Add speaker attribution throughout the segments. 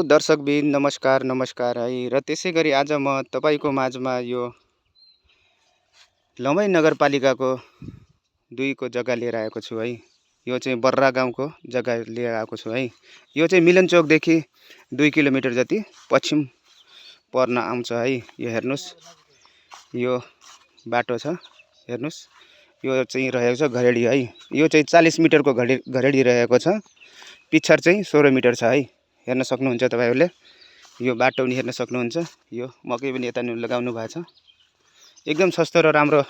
Speaker 1: दर्शकबिन नमस्कार नमस्कार है र त्यसै गरी आज म तपाईँको माझमा यो लमई नगरपालिकाको 2 को जग्गा लिएर आएको छु है। यो चाहिँ बर्रा गाउँको जग्गा लिएर आएको छु है। यो चाहिँ मिलन चोकदेखि 2 किलोमिटर जति पश्चिम पर्न आउँछ है। यो हेर्नुस्, यो बाटो छ हेर्नुस्। यो चाहिँ रहेको छ घरेडी है। यो चाहिँ 40 मिटरको घरेडी रहेको छ। पिछर चाहिँ 16 मिटर छ है। हेर्न सक्नुहुन्छ तपाईहरुले। यो बाटो पनि हेर्न सक्नुहुन्छ। यो मकै पनि यता नि लगाउनु भएको छ। एकदम सस्तो र राम्रो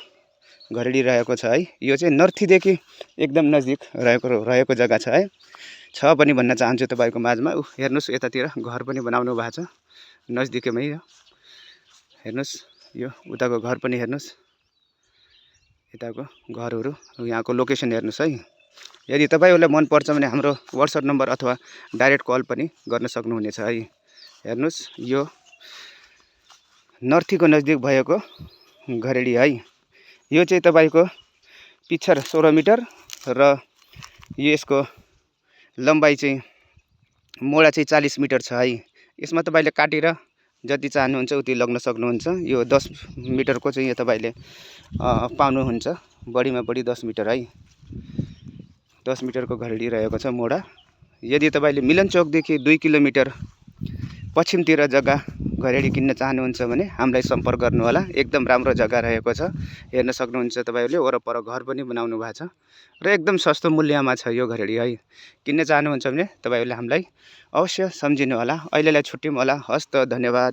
Speaker 1: घरेडी रहेको छ है। यो चाहिँ नर्थीदेखि एकदम नजिक रहेको जग्गा छ है। छ पनि भन्न चाहन्छु तपाईको माझमा। हेर्नुस्, यतातिर घर पनि बनाउनु भएको छ नजिकैमै। यो हेर्नुस्, यो उताको घर पनि हेर्नुस्, यताको घरहरु, यहाँको लोकेसन हेर्नुस् है। यदि तपाईहरुलाई मन पर्छ भने हाम्रो WhatsApp नम्बर अथवा डाइरेक्ट कल पनि गर्न सक्नुहुनेछ है। हेर्नुस्, यो नर्थीको नजिक भएको घरेडी है। यो चाहिँ तपाईको पिछर 16 मिटर र यसको लम्बाइ चाहिँ मोडा चाहिँ 40 मिटर छ है। यसमा तपाईले काटेर जति चाहनुहुन्छ उति लग्न सक्नुहुन्छ। यो 10 मिटरको चाहिँ यो तपाईले पाउनुहुन्छ। बढीमा बढी 10 मिटर है। 10 मिटरको घरेडी रहेको छ मोडा। यदि तपाईले मिलन चोकदेखि 2 किलोमिटर पश्चिमतिर जग्गा घरेडी किन्न चाहनुहुन्छ भने हामीलाई सम्पर्क गर्नु होला। एकदम राम्रो जग्गा रहेको छ। हेर्न सक्नुहुन्छ तपाईहरुले। वरपर घर पनि बनाउनु भएको छ र एकदम सस्तो मूल्यमा छ यो घरेडी है। किन्न चाहनुहुन्छ भने तपाईहरुले हामीलाई अवश्य सम्झिनु होला। अहिलेलाई छुट्यौं होला। हस्त, धन्यवाद।